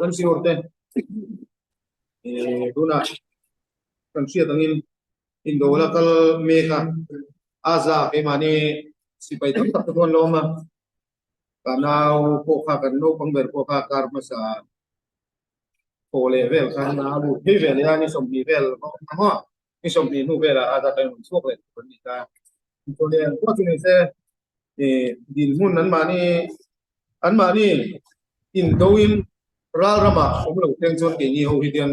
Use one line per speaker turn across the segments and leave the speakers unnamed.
Kan siur te tunah kan hriat angin indo la kal mek a, a za keimahni sipai tam tak te pawh an lo awm a, ka nau pawh kha kan naupang ber pawh kha kar hmasa thaw leh vel khan a lut phei ve leh a, ni 20 vel a awm ang maw, ni 20 hnu velah a za kan rawn chhuak leh tur an ni ta. Chuan pawh chu ni se dinhmun anmahni anmahni indoin ral ramah awm lo thleng chuan keini ho hi hian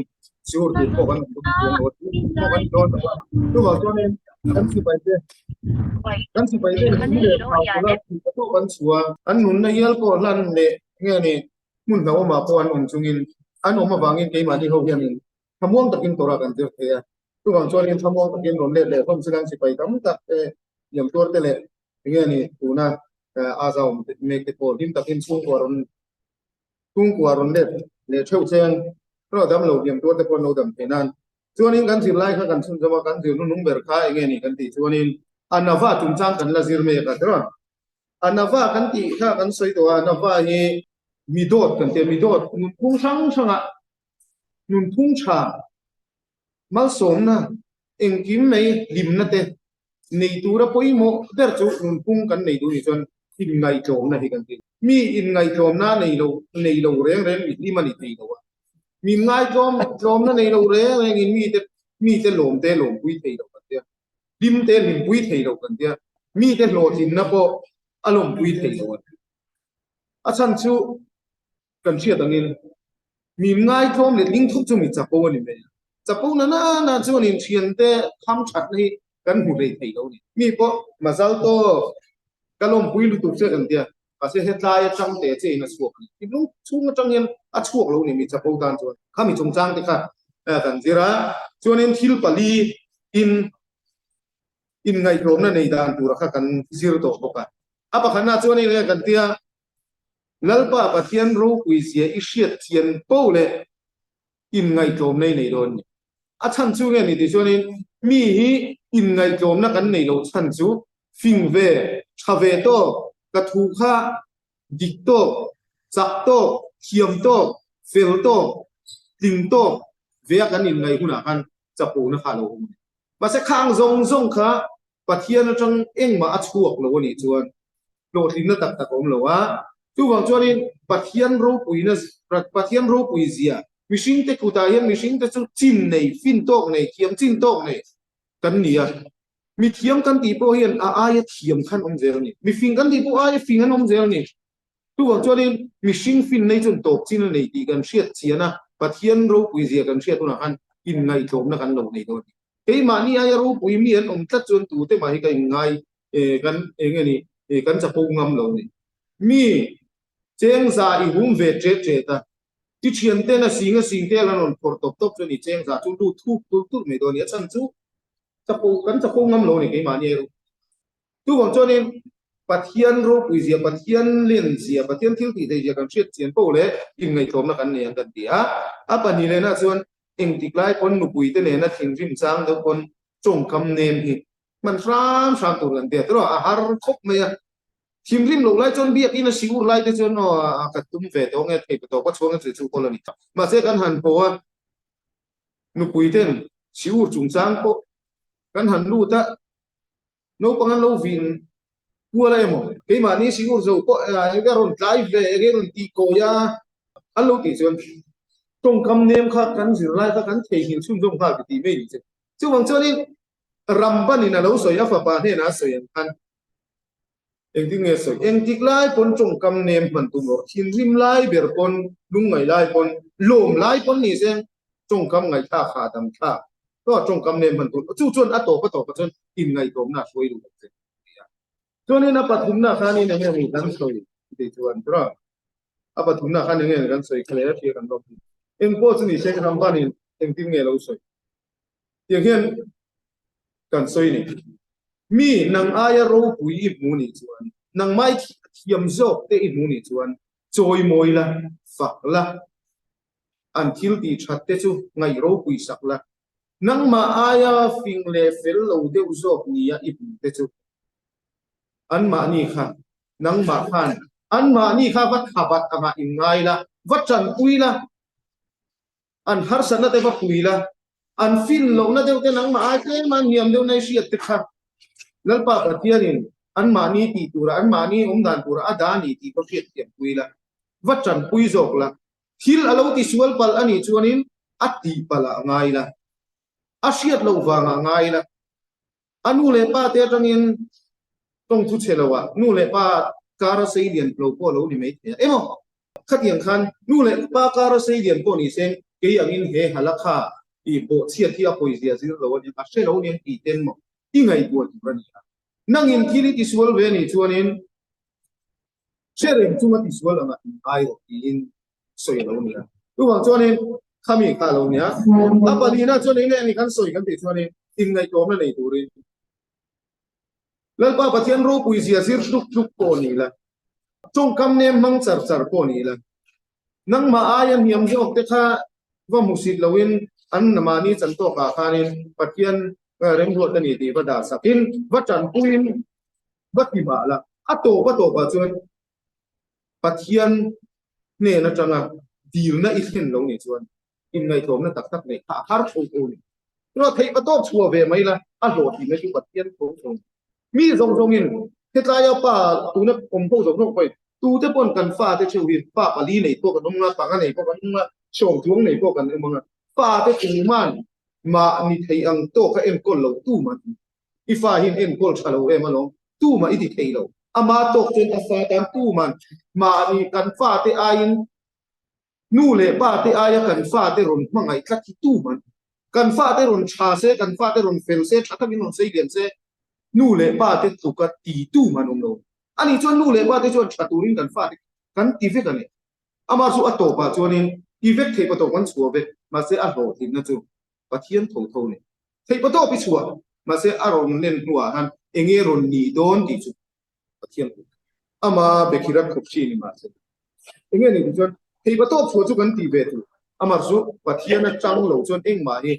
siur tur pawh kan awm dawn lo a, pawh kan dawn lo a. Chuvang chuanin kan sipai te kan sipai te in leh thau kawla thih pawh kan chhuah a, an nunna hial pawh hlan leh nge ni hmun hlauhawmah pawh an awm chungin an awm avangin keimahni ho hianin thlamuang takin Torah kan zir thei a. Chuvang chuanin thlamuang takin rawn let leh hlawm silang sipai tam tak te liam tuar te leh enge ni tuna a zau mek te pawh hlim takin chhungkua rawn chhungkua rawn let leh theuh cheng erawh dam lo liam tuar te pawh an lo dam thei nan. Chuanin kan zirlai kha kan chhunzawm a, kan zir hnuhnung ber kha enge ni kan tih chuanin a nava chungchang kan la zir mek a tiraw. A nava kan tih kha kan sawi tawh a, a nava hi mi dawt kan ti a, mi dawt nunphung hrang hrangah nunphung tha malsawmna engkim mai hlimna te nei tura pawimawh ber chu nunphung kan nei duh nih chuan inngaihtlawmna hi kan ti. Mi inngaihtlawmna nei lo nei lo reng reng mi hlim a ni thei lo a. Mi inngaihtlawm tlawmna nei lo reng reng in mite mite lawm te lawmpui thei lo kan tia. Hlim te hlimpui thei lo kan tia. Mite hlawhtlinna pawh a lawmpui thei lo a. A chhan chu kan hriat angin mi ngaitlawm leh lingthup chu mi chapo a ni mai a. Chapo na na na chuanin thiante tham thatna hi kan hmu hlei thei lo a ni. Mi pawh mazal tawk ka lawmpui lutuk che kan tia, mahse hetlai atang te che in a chhuak a ni. Thinlung chhung atang hian a chhuak lo a ni mi chapo tan chuan. Khami chungchang te kha kan zir a, chuanin thil pali in inngaihtlawmna nei dan tura kha kan zir tawh bawk a. A pakhatna chuan eng nge kan tia, Lalpa Pathian ropui zia i hriat chian po leh inngaihtlawmna i nei dawn a ni. A chhan chu nge ni tih chuanin mi hi inngaihtlawmna kan nei loh chhan chu fing ve, tha ve tawk, ka thu kha dik tawk, chak tawk, thiam tawk, fel tawk, tling tawk vea kan inngaih hunah khan chapona kha a lo awm a ni. Mahse khang zawng zawng kha Pathian atang engmah a chhuak lo a nih chuan hlawhtlinna tak tak a awm lo a. Chuvang chuanin Pathian ropuina Pathian ropui zia mihringte kutah hian mihringte chu chin nei, fin tawk nei, thiam chin tawk nei kan ni a. Mi thiam kan tih pawh hian a aia thiam khan awm zel a ni. Mi fing kan tih pawh aia fing an awm zel a ni. Chuvang chuanin mihring fin nei chuan tawp chin a nei tih kan hriat chian a, Pathian ropui zia kan hriat hunah khan inngaihtlawmna kan lo nei dawn a ni. Keimahni aia ropui mi an awm tlat chuan tute mah hi ka inngai kan eng nge ni kan chapo ngam lo ni. Mi chengza i hum ve ṭet ṭet a, i ṭhianten a sing a sing te an rawn phawrh tawp tawp chuan i chengza chu lut thuk tulh tulh mai dawn a ni. A chhan chu chapo kan chapo ngam lo ni keimahni aia ropui. Chuvang chuanin Pathian ropui zia, Pathian len zia, Pathian thil tih theih zia kan hriat chian poh leh inngaihtlawmna kan nei ang kan ti a. A pahnih lehna chuan engtik lai pawn nupui te nena thinrim chang deuh pawn tawngkam nem hi hman hram hram tur kan ti a. Tiraw a har khawp mai a. Thinrim loh lai chuan biakin a si ur lai te chuan aw ka tum ve tawh nge thei tawp a chhuang nge chu kawl a ni. Mahse kan han haw a nupui ten si ur chungchang pawh kan han lut a. Naupang an lo vin kual a emaw? Keimahni sigur zo pawh enge rawn tlai ve, enge rawn tih kawi a? An lo tih chuan tawngkam nem kha kan zirlai kha kan theihnghilh chhunzawm nghal ti tih mai ni che. Chuvang chuanin Rambanin a lo sawi, a fapa hnenah a sawi ang khan Engtin nge sawi? Engtik lai pawn tawngkam nem hman tum rawh. Thinrim lai ber pawn, lungngaih lai pawn, lawm lai pawn ni se tawngkam ngaihthlak hahdam thlak hlawh tawngkam nem hman tum. Chu chuan a tawp a tawp ah chuan inngaihtlawmna a hruai duh lo che a ti a. Chuanin a pathumna khanin eng nge ni kan sawi tih chuan tura a pathumna khan eng nge kan sawi kha leh hria kan lawm. Engpawh chu ni se Rambanin engtin nge lo sawi? Tiang hian kan sawi ni. Mi nang aia ropui i hmu nih chuan, nangmah i thiam zawk te i hmu nih chuan chawimawi la, fak la, an thil tih that te chu ngaih ropui sak la. Nangmah aia fing leh fel lo deuh zawk nia i hmu te chu anmahni kha, nangmah khan anmahni kha va thabat angah inngai la, va tanpui la. An harsatna te va pui la, an fin lohna deuh te nangmah ai tlem a hniam deuh na i hriat te kha Lalpa Pathianin anmahni tih tura, anmahni awm dan tura a dah a ni tih va hriat thiam pui la, va tanpui zawk la. Thil a lo tisual palh a nih chuanin a tih palh ah ngai la, a hriat loh vangah ngai la. A nu leh pa te atangin tawng thu chhe lo ah nu leh pa kara sei lian lo pawh lo ni mai thei a. Emaw khatiang khan nu leh pa kara sei lian pawh ni se kei angin he halakha i bawhchhiat hi a pawizia zir lo aniang a hre lo aniang tih ten maw i ngaihtuah tur a ni a. Nangin thil i tisual ve anih chuanin Hre reng chunga tisual anga in ngai rawh tiin sawi a lo ni a. Chuvang chuanin khami kha a lo ni a. A pahnihna chuan eng nge ni kan sawi kan tih chuanin inngaihtlawmna nei turin Lalpa Pathian ropui zia zir tluk tluk pawh ni la, tawngkam nem hmang char char pawh ni la, nangmah aia hniam zawk te kha va hmusit loin an mahni chan tawkah khanin Pathian remruat a ni tih va dah sakin va tanpuiin Va ti mah la, a tawp a tawpah chuan Pathian hnen atanga dilna i thlen lo nih chuan inngaihtlawmna tak tak neih kha a har tho tho a ni. Chutiang theih va tawp chhuah ve mai la, a hlawhtlinna chu Pathian tho tho a ni. Mi zawng zawngin hetlaia pa tuna awm ho zawng zawng pawhin tute pawn kan fate theuh hi pa pali nei pawh kan awm anga, panga nei pawh kan awm anga, sawmthuang nei pawh kan awm anga, fate tuman mahni theih ang tawka enkawl lo tuman I fa hian enkawl tha lo em alawm, tumah i ti thei lo. Ama tawk chuan a fa tan tuman mahni kan fate aiin nu leh pa te aia kan fate rawn hmangaih tlat hi tuman kan fate rawn tha se, kan fate rawn fel se, tha takin rawn sei lian se, nu leh pa te tluka ti tuman awm lo. Ani chuan nu leh pa te chuan tha turin kan fate kan ti vek a ni. Amah chu a tawpah chuanin ti vek theih patawp kan chhuah vek, mahse a hlawhtlinna chu Pathian tho tho ni. Theih patawp i chhuah, mahse a rawn len hnuah khan enge rawn ni dawn tih chu Pathian kut ama bekhira khup hri ni mahse enge ni tih chuan theih patawp chhuah chu kan tih ve tur amah chu Pathian atang lo chuan engmah hi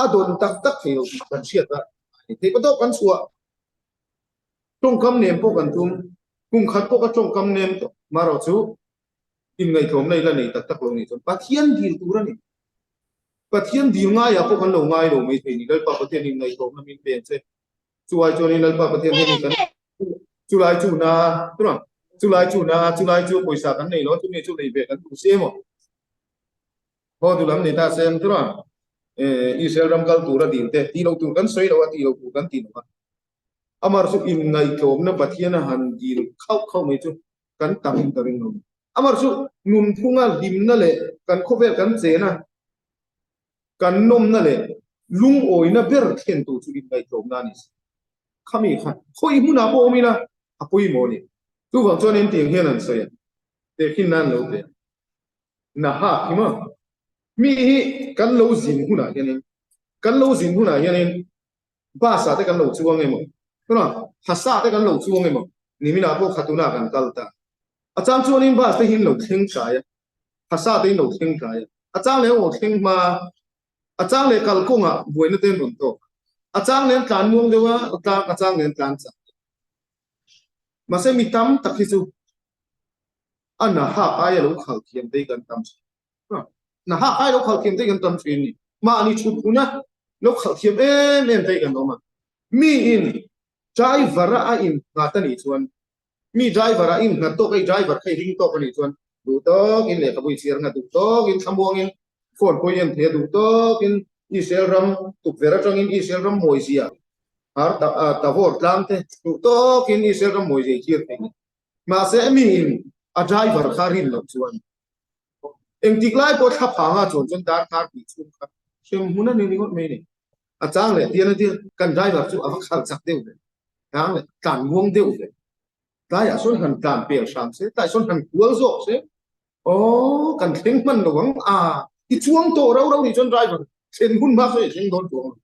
a dawn tak tak thei lo tih kan hriat a ni. Theih patawp kan chhuah tawngkam nem pawh kan tum, kum khat pawh ka tawngkam nem tawh marawh chu inngaihtlawmna ila nei tak tak lo nih chuan Pathian dil tur a ni. Pathian dil ngaiah pawh kan lo ngai lo mai thei ni. Lalpa Pathian inngaihtlawmna min pen che. Chulai chuanin Lalpa Pathian hian kan chulai chu na tunah chulai chu na chulai chu pawisa kan nei lo chumi chu nei ve kan duh se maw. Haw duh lam ni ta se ang tunah Israel ram kal tura dil te ti lo tur kan sawi lo a ti lo tur kan ti lo a. Amar chu inngaihtlawmna Pathian a han dil khauh khauh mai chu kan tam in ka ring lo. Amar chu nunphunga hlimna leh kan khawvel kan chena kan nawmna leh lungawina ber thlen tur chu inngaihtlawmna a ni si. Khami kha khawi hmunah pawh awm ila a pawimawh a ni. Chuvang chuan engtiang hian an sawi a, tehkhin nan lo pe a. Naha hi maw? Mi hi kan lo zin hunah hianin, kan lo zin hunah hianin Bus ah te kan lo chuang emaw? Tunah Hasa te kan lo chuang emaw? Niminah pawh Khatuna kan kal ta. A chang chuanin bus te hi in lo thleng tlai a, Hasa te in lo thleng tlai a, a chang leh aw thleng hma a, a chang leh kalkawngah buaina te an rawn tawk a, a chang leh an tlan muang deuh a, a chang leh an tlan chak deuh. Mahse mi tam tak hi chu a na hak aia lo khalh thiam te hi kan tam thin. Na hak ai lo khalh thiam te kan tam thin ni. Mahni thut huna lo khalh thiam em em te kan awm a. Mi in driver a a in nghat a nih chuan mi driver a in nghat tawk a i driver kha i ring tawk a nih chuan duh tawk in lehkhabu i chhiar nga duh tawk in thlamuang in phone pawh i en thei a duh tawk in Israel ram tukverh atangin Israel ram mawizia har tavawr tlang te duh tawk in Israel ram mawizia i thlir thei ni. Mahse mi in a driver kha rin loh chuan Engtik lai pawh thla phanga chuan chuan darkar tih chhung kha hrem hmun a ni ringawt mai a ni. A chang leh tian a tia kan driver chu a va khalh chak deuh ve, tlang leh tlan muang deuh ve. Tlaiah sawn han tlan pel hram se, tlaiah sawn han kual zawk se, aw kan thleng hman lo ang a, i chuang tawh rau rau nih chuan driver thlen hun hma sawn i thleng dawn chuang lo.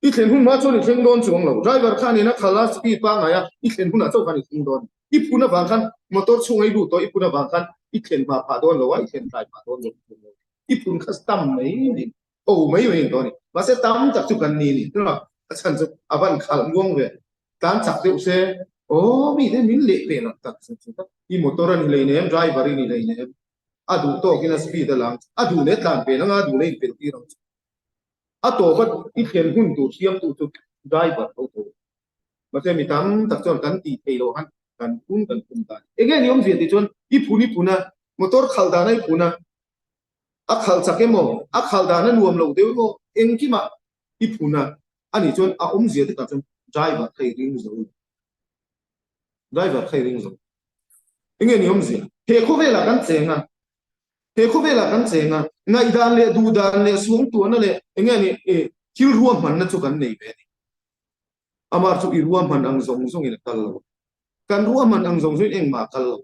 I thlen hun hma chuan i thleng dawn chuang lo. Driver khan in a khalh a, speed pangngai a, i thlen hunah chauh khan i thleng dawn. I phun avang khan motor chhunga i lut tawh, i phun avang khan i thlen hma phah dawn lo a, i thlen tlai phah dawn lo. I phun kha tam mai mai, ho mai mai in dawn a ni. Mahse tam tak chu kan ni a ni. A chhan chu a van khalh muang ve, tlan chak deuh se, aw mite min leh peh lo tak chu chu tak. I motor a ni hleinem, driver i ni hleinem. A duh tawkin a speed a lang, a duh leh tlan pel anga a duh leh inpel tir ang chu. A tawpa i thlen hun tur siamtu chu driver tho tho. Mahse mi tam tak chuan kan tih theih loh han kan phun kan phun ta a ni. Enge ni awmzia tih chuan i phun i phun a, motor khalh dana i phun a, a khalh chak emaw, a khalh dana nuam loh deuh emaw engkimah i phun a, anih chuan a awmzia takah chuan driver kha i ring zo lo. Driver kha i ring zo. Enge ni awmzia? He khawvelah kan cheng a, he khawvelah kan cheng a, ngaihdan leh duhdan leh suangtuahna leh enge ni thil ruahmanna chu kan nei ve a ni. Amah chu i ruahman ang zawng zawngin a kal lo. Kan ruahman ang zawng zawngin engmah a kal lo.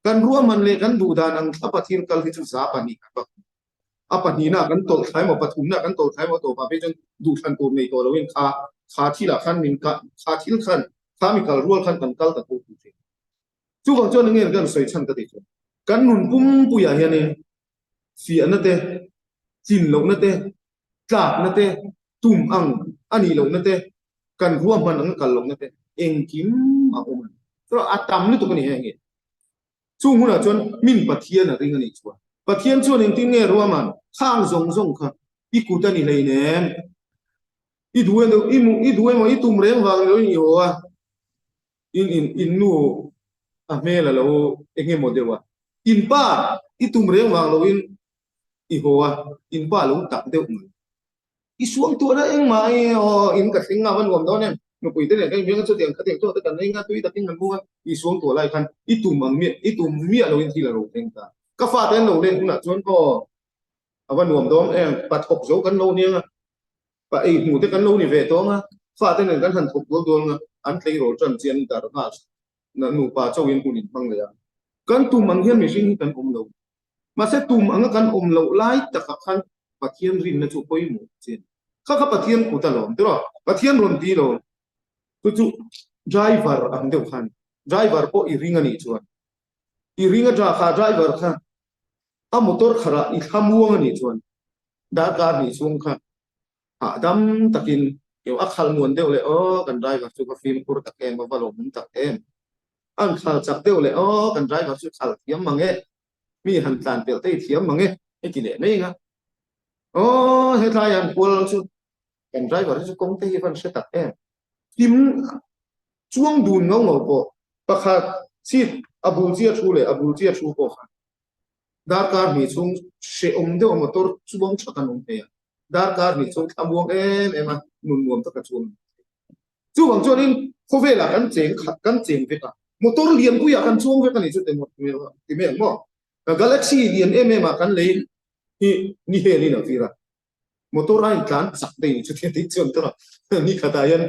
Kan ruahman leh kan duhdan ang thlapa thil kal hi chu 2% kan va hmu. A pahnihna kan tawlh thlai emaw, pathumna kan tawlh thlai emaw tawpah phei chuan duhthlan tur nei tawh loin kha kha thilah khan min kah, kha thil khan, kha mi kal rual khan kan kal ta tho tih thin. Chuvang chuan enge kan sawi chhan ka tih chuan kan nun pumpuiah hianin fiahna te, tlin lohna te, tlakna te, tum ang a nih lohna te, kan ruahman ang a kal lohna te engkim a awm a ni. Chuan a tam lutuk a ni heng hi. Chung hunah chuan min Pathian a ring a nih chuan Pathian chuan engtin nge ruahman khang zawng zawng kha i kut a ni hleinem. I duh emaw i mu i duh emaw i tum reng vang ni loin i haw a, in in in nu a hmel a lo eng emaw deuh a, in pa i tum reng vang loin i haw a, in pa lo tak deuh mai. I suangtuahna engmah i aw in ka thleng a va nuam dawn em? Nupui te nen khan inbiak a chutiang khatiang chaw te kan ei nga tui takin kan hmung a, i suangtuah lai khan i tum ang miah i tum miah loin thil a ro thleng ta. Ka fate an lo len hunah chuan aw a va nuam dawn em? Pa thawk zo kan lo nia nga, pa ei hmu te kan lo ni ve tawh nga, fate nen kan han thawk dual dual nga, an tleirawl tan chi an dar nghal nupa chauhin hun in hmang leh a. Kan tum ang hian mihring hi kan awm lo. Mahse tum anga kan awm loh lai takah khan Pathian rinna chu pawimawh che a ni. Kha kha Pathian kut a lawm tiraw? Pathian rawn ti lo. Chu chu driver ang deuh khan driver pawh i ring a nih chuan i ring a kha driver kha a motor kharah i thlamuang a nih chuan darkar hnih chhung kha hahdam takin a khal muan deuh leh aw kan driver chu ka fimkhur tak em a va lawmawm tak em. An khal chak deuh leh aw kan driver chu khal thiam mang e mi han tlan pelh te i thiam mang e hei ti leh mai anga aw hetlai an kual chu kan driver hi chu kawng te hi van hre tak em tim chuang dun ngau ngau pawh pakhat seat a bul chi a thu leh a bul chi a thu pawh khan darkar hnih chhung hrehawm deuh a motor chuang tha kan awm thei a darkar hnih chhung thlamuang em em a nun nuam taka chuang Chuvang chuanin khawvelah kan cheng khat kan cheng vek a, motor lianpuiah kan chuang vek a nih chu ti ti mai ang maw? Galaxy lian em em ah kan lei hi ni helin a vir a, motor a intlan chak daih nih chu ti dik chuan tawh a, ni khatah hian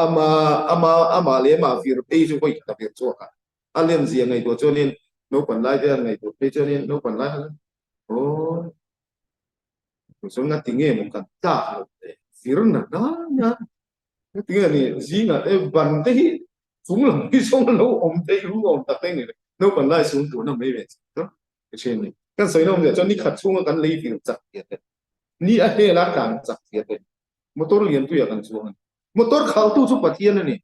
ama ama amah leh amah vir phei chu vawi khat a vir chhuak a, a len zia ngaihtuah chuanin naupan lai te han ngaihtuah phei chuanin naupan lai khan aw chuan ngati nge maw kan tlak loh le vir na na Tinge ni zingah te ban te hi chung lam hi zawng a lo awm theih ru awm tak te ni le naupan lai sum tur na mai ve chak chu ka hria ni. Kan sawi nawm zia chuan ni khat chhunga kan lei vir chak tia te ni a hela tlan chak tia te motor lian tuiah kan chuang a ni. Motor khaltu chu Pathian a ni.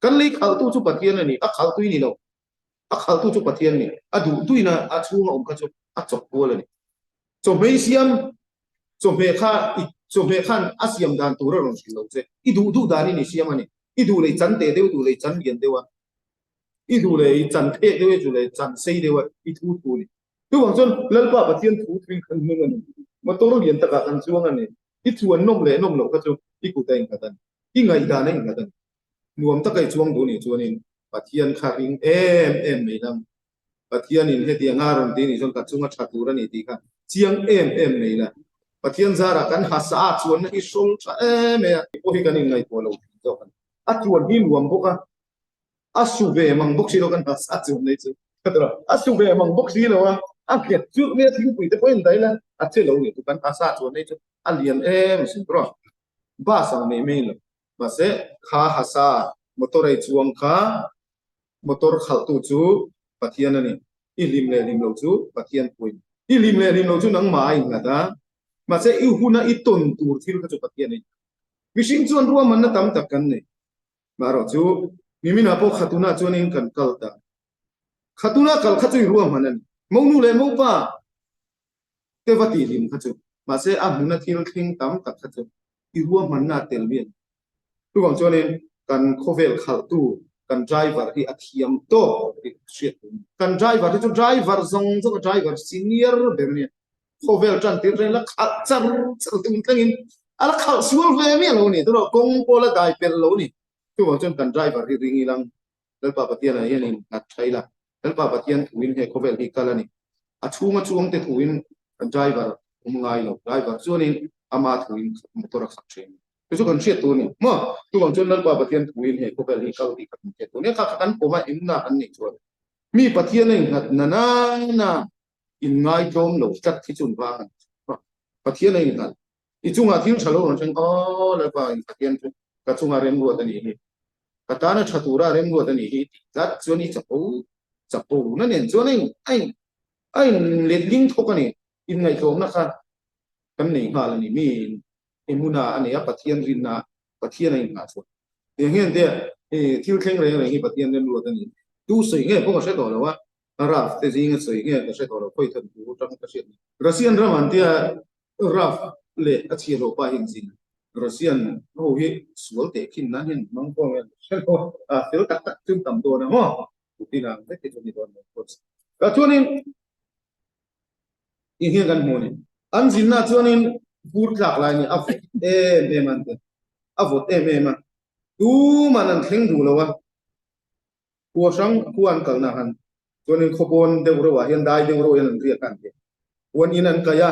Kan lei khaltu chu Pathian a ni. A khaltui ni lo. A khaltu chu Pathian a ni. A duh tuina a chhunga awm kha chu a chawp kual a ni. Chawhmei siam Chawhmeh kha i chawhmeh khan a siam dan tur a rawn hrilh lo che. I duh duh danin i siam a ni. I duh leh i chan teh deuh, duh leh i chan lian deuh a, i duh leh i chan phek deuh a, i duh leh i chan sei deuh a, i thu thu a ni. Chuvang chuan Lalpa Pathian thu thuin kan nung a ni. Motor lian takah kan chuang a ni. I chuan nawm leh nawm loh kha chu i kut a innghat a ni. I ngaihdan a innghat a ni. Nuam taka i chuang duh nih chuanin Pathian kha ring em em mai lam. Pathianin hetiang a rawn ti nih chuan ka chunga tha tur a ni tih kha chiang em em mai la. Pathian zarah kan hasa a chuanna hi hrawng tha em em a. Pawh hi kan inngaihtuah lo thin zawk a ni. A chuan hi nuam bawk a, a su ve mang bawk si lo kan hasa a chuan nei chu. A su ve mang bawk si lo a, a nghet churh mai a thingpui te pawhin daih la a che lo nih chu kan hasa a chuan nei chu a lian em asin tawh a. Bus ang nei mai lo. Mahse kha hasa motor ei chuang kha Motor khalhtu chu Pathian a ni. I hlim leh hlim lo chu Pathian pawhin. I hlim leh hlim lo chu nangmah a innghat a, mahse i huna i tawn tur thil kha chu Pathian a innghat. Mihring chuan ruahmanna tam tak kan nei. Marawh chu niminah pawh Khatunah chuanin kan kal ta. Khatuna kal kha chu i ruahman a ni. Monu leh mopa. Te va tih hlim kha chu. Mahse a hmuna thil thleng tam tak kha chu i ruahmanna a tel miah lo. Chuvang chuanin kan khawvel khalhtu kan driver hi a thiam tawk tih hriat tur a ni. Kan driver hi chu driver zawng zawng a driver senior ber a nia. Khawvel tan tir reng la khalh char char tum tlengin a la khalh sual ve miah lo a ni. Tunah kawng pawh la dai pelh lo a ni. Chuvang chuan kan driver hi ring ilang Lalpa Pathianah hian in nghat tha ila, Lalpa Pathian thuin he khawvel hi kal a ni. A chhunga chuangte thuin driver awm ngai lo, driver chuanin ama thuin motor a khalh thin. Chu chu kan hriat tur a ni maw? Chuvang chuan Lalpa Pathian thuin he khawvel hi kal tih kha kan hriat tur a ni. Kha kha kan pawm a, engna kan nih chuan mi Pathian a innghat na nana inngaitawm lo tlat hi chu an vang a ni. Pathian a innghat I chungah thil tha lo rawn thleng aw Lalpa in Pathian chu ka chunga remruat a nih hi, ka tana tha tura remruat a nih hi tih tlat chuan i chapo chapo na nen chuan a in a in a in letling thawk a ni. Inngaihtlawmna kha kan nei nghal a ni. Mi in emuna a nei a, Pathian rinna Pathian a inngah chuan. Tiang hian te thil thleng reng reng hi Pathian remruat a ni. Tu sawi nge pawh ka hre tawh lo a, Raf te zinga sawi nge ka hre tawh lo, khawi than tur atang ka hriat ni. Russian ram an tia Raf leh a chhiah loh pah hian zin Russian ho hi sual teh khin nan hian hmang pawh nge hre lo a, fel tak tak chu tam dawn a maw? Putin ang vek hi chu ni dawn lo of course. Tah chuanin eng hian kan hmu a ni. An zinna chuanin vur tlak lai ni a vawt em em a an ti a, a vawt em em a, tuman an thleng duh lo a. Khua hrang khua an kalna han chuanin khawpawn deuh reuh ah hian dai deuh reuh hian an riak a an ti. Puan in an kaih a,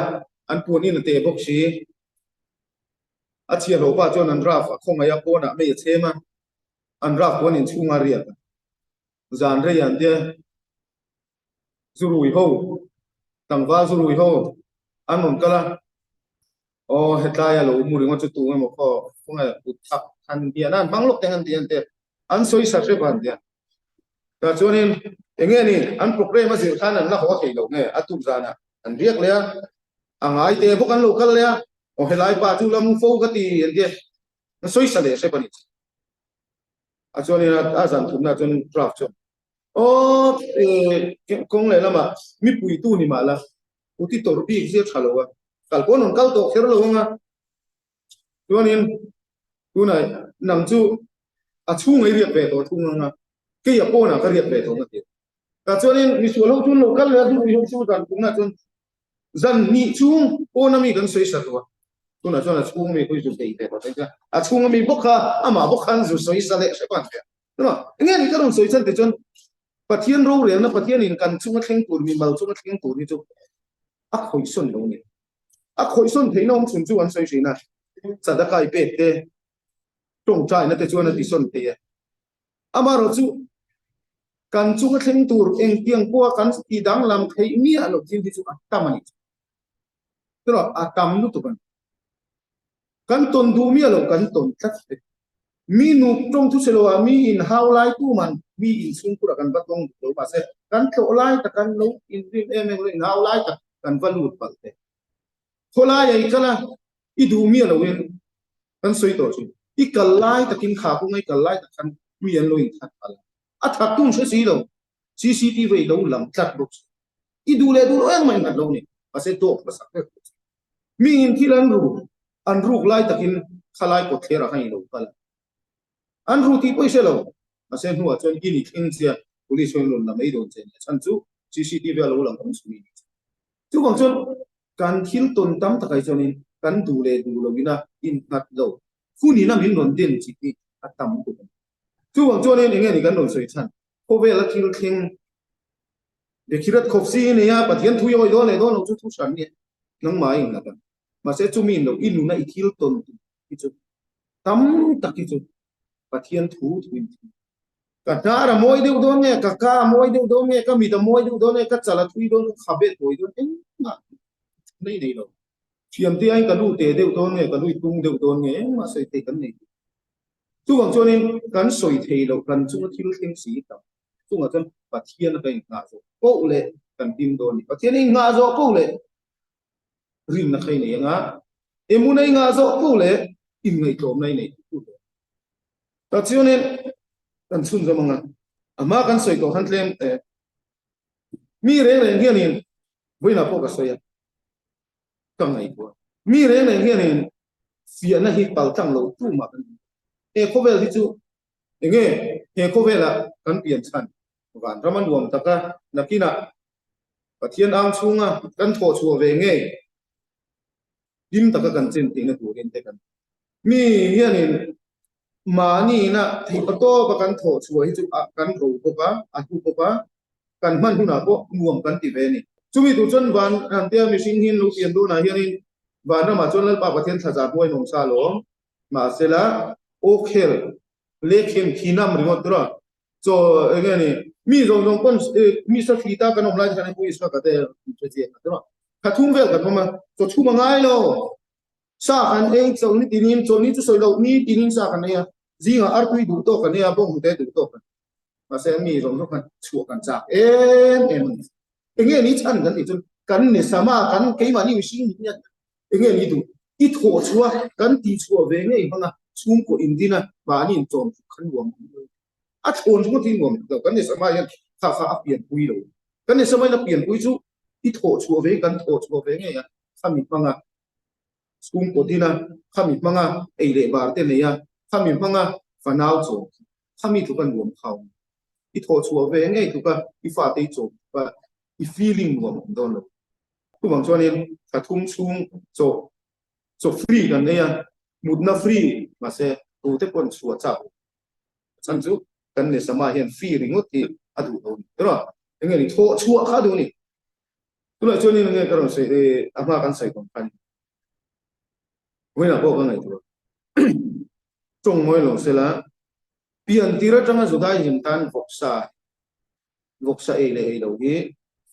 an puan in a teh bawk si. A chhiahhlawh pa chuan an raf a khawngaih a, pawnah mei a chhem a, an raf puan in chhunga riak a. Zan rei an tia zurui ho, tlangval zurui ho an rawn kal a. Aw hetlai a lo mu ringawt chu tu emaw khaw khawnge kut thak han bian a an hmang lawk teng an ti an ti an sawi sa hrep a an ti a. Tah chuanin eng nge ni an program a zir khan an la haw thei lo nge a tuk zanah an riak leh a, a ngai te bawk an lo kal leh a, aw helai pa chu la mu fo ka ti an ti a, an sawi sa leh hrep a ni. A chuanin a zan thumna chuan draft chuan Aw kawng leh lamah mipuitu ni mah la, uti tawrh bik zia tha lo a, kal pawh an rawn kal tawh kher lo ang a. Chuanin tunah nang chu a chhung ei riak ve tawh thung ang a, kei a pawnah ka riak ve tawh ang a ti a. Tah chuanin misual ho chu an lo kal leh a, duh ho chu zan kumnah chuan zan hnih chhung pawna mi kan sawi sa tawh a, tunah chuan a chhung mi khawi zu bei ve tawh a, a chhunga mi bawk kha amah bawk khan zu sawi sa leh hrep a an ti a. Tuma, enge ni ka rawn sawi chhan te chuan Pathian rorelna Pathianin kan chunga thleng tur mimal chunga thleng tur hi chu a khawihsawn lo a ni. A khawihsawn theihna awm chhun chu an sawi thin a, Sadakai pek te, tawngtaina te chuan a tisawn thei a. Amaherawh chu kan chunga thleng tur engtiang pawha kan ti danglam theih miah loh thil hi chu a tam a ni. Tuma, a tam lutuk a ni. Kan tawn duh miah lo kan tawn tlat te. Mi nuk tawng thu che lo ah mi in hau lai tu man mi in chhungkhur ah kan va tawng duh lo mahse kan tlawh lai tak kan lo in rim em em lo in hau lai tak kan va lut palh te. Khawlai ah i kal a i duh miah lo in kan sawi tawh thin. I kal lai takin kha kawng a i kal lai tak khan mi an lo in that palh a. A that tum hre si lo CCTV lo lang tlat bawk si. I duh leh duh lo engmah in nghat lo ni mahse dawk hmasak vek bawk si. Mi in thil an ru, an ruk lai takin khalai kawtthler ah khan i lo kal a. An ru tih pawh i hre lo. Mahse hnuah chuan in i thleng chiah, police ho in rawn la mai dawn che nia chhan chu CCTV a lo lang awm chhung i ni che. Chuvang chuan kan thil tawn tam takah hi chuanin kan duh leh duh lo ina innghat lo, hun ina min rawn den chih hi a tam tuk a ni. Chuvang chuanin enge ni kan rawn sawi chhan? Khawvela thil thleng Bekhirat khawp si i nei a, Pathian thu i awih dawn leh dawn lo chu thu hran nia, nangmah i innghat ang. Mahse chumi in lo i nuna i thil tawn tur hi chu tam tak hi chu Pathian thu thu in thil. Ka hnar a mawi deuh dawn nge, ka ka a mawi deuh dawn nge, ka mit a mawi deuh dawn nge, ka chal a thui dawn, ka khabe a tawi dawn, engmah nei nei lo. Thiamte aiin ka lu teh deuh dawn nge, ka lu i tung deuh dawn nge, engmah sawi thei kan nei lo. Chuvang chuanin kan sawi thei loh kan chunga thil thleng si tam chungah chuan Pathian a ka inngah zawh poh leh kan hlim dawn a ni. Pathian a inngah zawh poh leh rinna kha i nei anga, emuna i ngah zawh poh leh inngaihtlawmna i nei tih dawn. Tah chuanin kan chhunzawm anga, a hma kan sawi tawh khan tlem mi reng reng hianin vawiinah pawh ka sawi a. Ka ngaihtuah. Mi reng reng hianin fiahna hi paltlang lo tumah kan awm. He khawvel hi chu enge he khawvela kan pian chhan vanram a nuam taka nakinah Pathian ang chhunga kan thawh chhuah ve ngei hlim taka kan chen theihna turin te kan mi hianin mahni ina theihpa tawpa kan thawh chhuah hi chu a kan ro bawk a, a hlu bawk a, kan hman hunah pawh nuam kan ti ve a ni. Chumi tur chuan van tia mihring hi an lo pian dawnah hianin vanramah chuan Lalpa Pathian thlaza hnuai nawm sa alawm. Mahsela aw khel lekhem khi nam ringawt tura chaw eng nge ni mi zawng zawng pawn mi sa thli ta kan awm lai te khan Pu Isua ka te an hre chiang a tura kha thum vel kan awm a chaw chhum a ngai lo sa kan ei chawlhni tinin chawlhni chu sawi loh ni tinin sa kan ei a zingah artui duh tawk kan ei a bawnghnute duh tawk kan mahse mi zawng zawng khan chhuah kan chak em em a ni eng nge ni chhan kan tih chuan kan ni sama kan keimahni mihring nih hian eng nge ni duh i thawh chhuah kan tih chhuah ve ngei hmang a chhungkaw indin a mahni inchawm chu khan nuam ang lo a thlawn ringawt hi nuam lo kan ni sama hian kha kha a pianpui lo kan ni sama in a pianpui chu i thawh chhuah ve kan thawh chhuah ve ngei a khami hmang a chhungkaw din a khami hmang a ei leh bar te nei a khami hmang a fanau chawm khami tluka nuam khau i thawh chhuah ve ngei tluka i fate i chawm tluka i feeling nuam awm dawn lo. Chuvang chuanin thla thum chhung chaw chaw free kan nei a, mutna free mahse tute pawn chhuah chak lo. A chhan chu kan Nesama hian free ringawt hi a duh lo a ni. Tiraw? Enge ni thawh chhuah kha a duh a ni. Tunah chuanin enge ka rawn sawi a hma kan sawi tawng khan vawiinah pawh ka ngaihtuah tawng ngawi lo sela pian tir atanga Judaism tan vawksa vawksa ei leh ei lo hi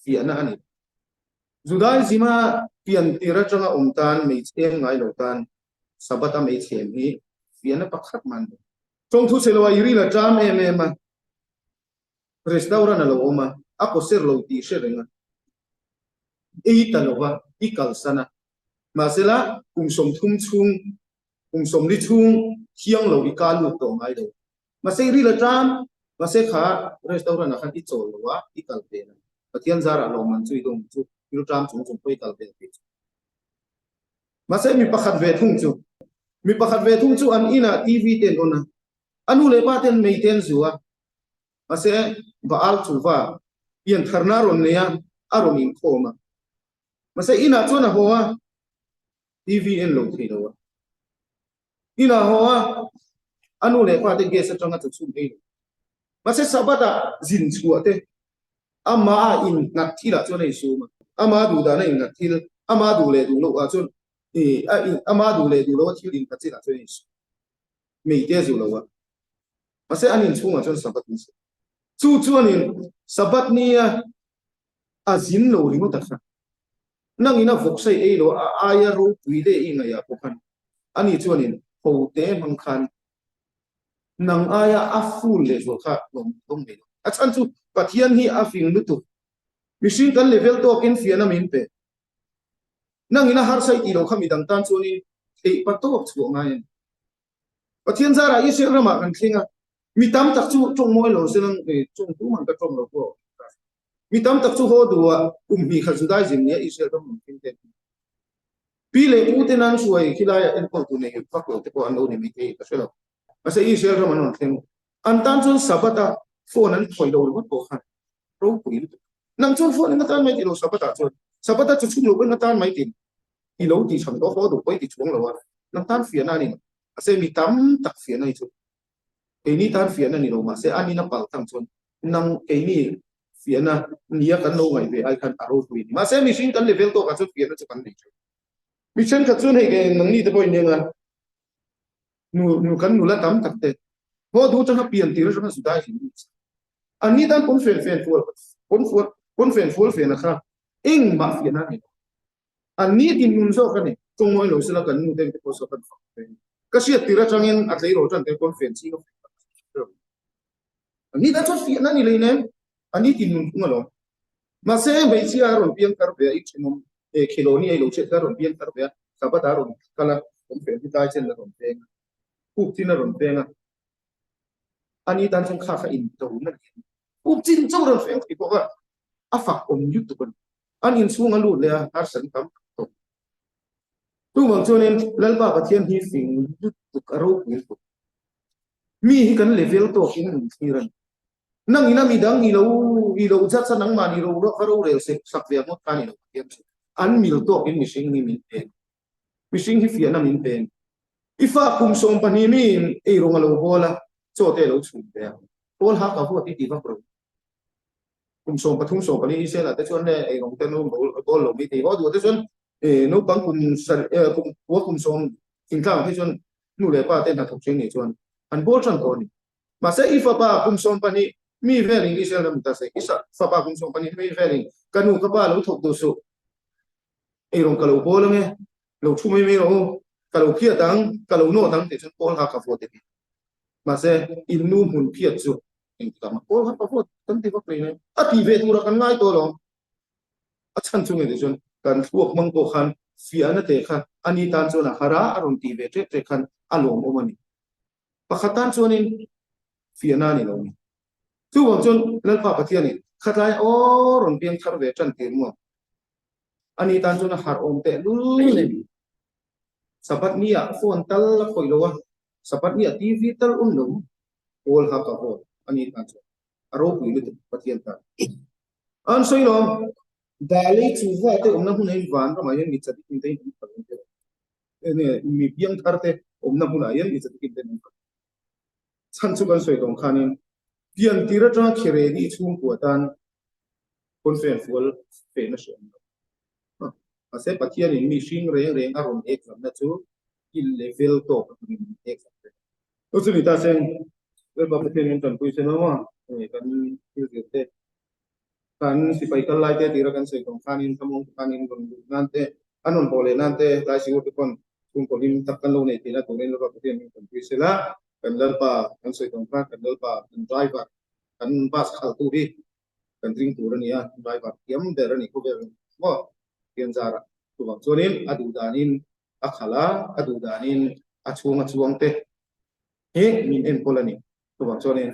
fiahna a ni. Judaism-a pian tir atanga awm tan meichhem ngai lo tan Sabbath-a meichhem hi fiahna pakhat mah a ni lo. Tawngthu chhe loah i ril a ṭam em em a, restaurant a lo awm a, a kawser lo tih hre reng a, ei ta lo va, i kalsan a. Mahsela, kum 30 chhung, kum 40 chhung thiang lo i ka lut tawh ngai lo. Mahse i ril a ṭam, mahse kha restaurant ah khan i chawl lo a, i kal vel a. Pathian zarah lawmman chu i dawng chu, ril ṭam chung chung pawh i kal vel thei chu. Mahse mi pakhat ve thung chu, mi pakhat ve thung chu an inah TV te an on a, a nu leh pa ten mei te an zu a, mahse Baal chuva piantharna a rawn nei a, a rawn inkhawm a. Mahse inah chuan a haw a, TV en lo thei lo a. Inah haw a, a nu leh pa te gas atanga chu chhun ei lo. Mahse Sabbath ah zin chhuah te, amah a innghat thil ah chuan a insum a, amah duh dan a innghat thil, amah duh leh duh loh ah chuan a in, amah duh leh duh loh a thil innghat chin ah chuan a insum. Mei te a zu lo a. Mahse an inchhungah chuan Sabbath ni se. Chu chuanin Sabbath nia a zin lo ringawt a kha. Nangin a vawksai ei lo a aia ropui leh i ngaihah pawh khan ani chuanin hote hmang khan nang aia a full leh zual kha lawm dawng mai lo. A chhan chu Pathian hi a fing lutuk. Mihring kan level tawkin fiahna min pe. Nangin a harsa i tih lo kha midang tan chuanin theih pa tawk chhuah ngai a ni. Pathian zarah Israel ramah kan thleng a, mi tam tak chu tawng mawi lo se nang tawng tu man ka tawng lo pawh. Mi tam tak chu haw duhah kum hnih khat Judaism nia Israel ram rawn thleng te an ni. Pi leh pu te nan hruai khilaiah enkawl tu nei vak lo te pawh an lo ni mai thei ka hre lo. Mahse Israel ram an rawn thleng. An tan chuan Sabbath a phone an khawih lo ringawt pawh khan ropui lutuk. Nang chuan phone eng atan mai ti lo Sabbath ah chuan Sabbath a chu chhung lo pawh eng atan mai ti i lo ti chhan tawh haw duh pawh i ti chuang lo a, nang tan fiahna a ni lo. Mahse mi tam tak fiahna hi chu keini tan fiahna ni lo mahse a nina pal tang chuan nang keini fiahna nia kan lo ngaih ve ai khan a ropui a ni. Mahse mihring kan level tawkah chuan fiahna chu kan nei thin. Mi thenkhat chuan hei nangni te pawh in eng a, nu nu kan nula tam tak te haw duh atanga pian tir atanga Judaism hi ni sa. An ni tan pawn fen fen fual pawn fual pawn fen fual fen a kha engmah fiahna a nei lo. An ni tin nun zawk a ni. Tawng mawi lo sela kan nu ten te pawh saw kan fak ve. Ka hriat tir atangin a tleirawl tan te pawn fen ching a fen tak a ni. An ni tan chuan fiahna a ni lei nen an ni tin nun thung alawm. Mahse hmeichhia a rawn piang thar ve a, i thenawm e Khiloni a i lo hriat kha a rawn piang thar ve a, Sabbath a rawn kal a, awm fel hi tlai chen a rawn peng a, kuk chin a rawn peng a, ani tan chuan kha kha in do na ni. Kuk chin chauh rawn feng thei bawk a, a fak awm lutuk a ni. An inchhung a lut leh a, harsatna tam tak tawh. Chuvang chuanin Lalpa Pathian hi fing lutuk a ropui lutuk. Mi hi kan level tawkin min thlir a ni. Nang ina midang i lo i lo judge a nangmah ni ro va rorel sek sak ve ang ngawt kha a ni lo Pathian chu. An mil tawkin mihring hi min pe a ni. Mihring hi fiahna min pe a ni. I fa kum 12 miin eirawng a lo bawl a, chaw te a lo chhum ve a. Pawl ha ka huat i ti vak ro. Kum 13 14 ni sela te chuan le eirawng te an lo bawl lo mai thei. Haw duh te chuan naupang kum kum kua kum sawm thingtlang phei chuan nu leh pa te hnathawk ṭhin nih chuan an bawl ṭan tawh a ni. Mahse i fapa kum 12 mi velin Israel ram ta se, i fapa kum 12 mi velin ka nu ka pa lo thawk duh suh, eirawng ka lo bawl ange, lo thu mai mai rawh u, ka lo phiat ang, ka lo nawt ang tih chuan pawl ha ka vote a ti. Mahse in nu hmun phiat chu engtikah mah pawl ha ka vote kan ti vak rih mai. A ti ve tura kan ngai tawh lo. A chhan chu ngei chuan kan thluak hmang pawh khan fiahna te kha ani tan chuan a har a, a rawn tih ve ṭek ṭek khan a lawmawm a ni. Pakhat tan chuanin fiahna a ni lo a ni. Chuvang chuan Lalpa Pathianin khatlai aw rawn piang thar ve ṭan tir maw? Ani tan chuan a harh awm teh lul a ni. Sabbath ni ah phone tal a khawih lo a, Sabbath ni ah TV tal un lo kawl ha ka hawn ani tan chuan a ropui lutuk Pathian tan. An sawi lo, Dalei chu va te awmna hmunah hian van ramah hian mi chadikin te in awm phal ang tih enge mi piang thar te awmna hmunah hian mi chadikin te in awm phal. Chhan chu kan sawi tawng khanin pian tir atanga khireni chhungkua tan Conference fual fehna hre awm lo. Mahse Pathianin mi hring reng reng a rawn ek zamna chu i level tawk atangin min ek zam reng. Chu chu ni ta seng, Lalpa Pathian min tanpui se no a, kan thil zir te, kan sipai kal lai te tira kan sawi tawng khanin thlamuang te khanin rawn luh nan te, an rawn haw leh nan te tlai sikur te pawn chhungkaw hlim tak kan lo nei theihna turin Lalpa Pathian min tanpui se la, kan Lalpa kan sawi tawng khan kan Lalpa kan driver, kan bus khaltu hi kan ring tur a ni a, driver thiam ber a ni khawvel maw Pathian zara chuvang chuanin a duh danin a khalh a, a duh danin a chhung a chuang te hi min enkawl a ni. Chuvang chuanin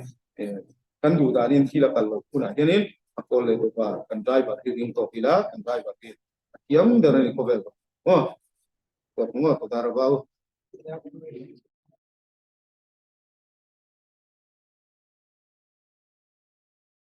kan duh danin thil a kal loh hunah hianin a kawl leh tawp a, kan driver hi ring tawk ila, kan driver hi a thiam ber a ni khawvel maw. Tuar ngawt a dar a vau.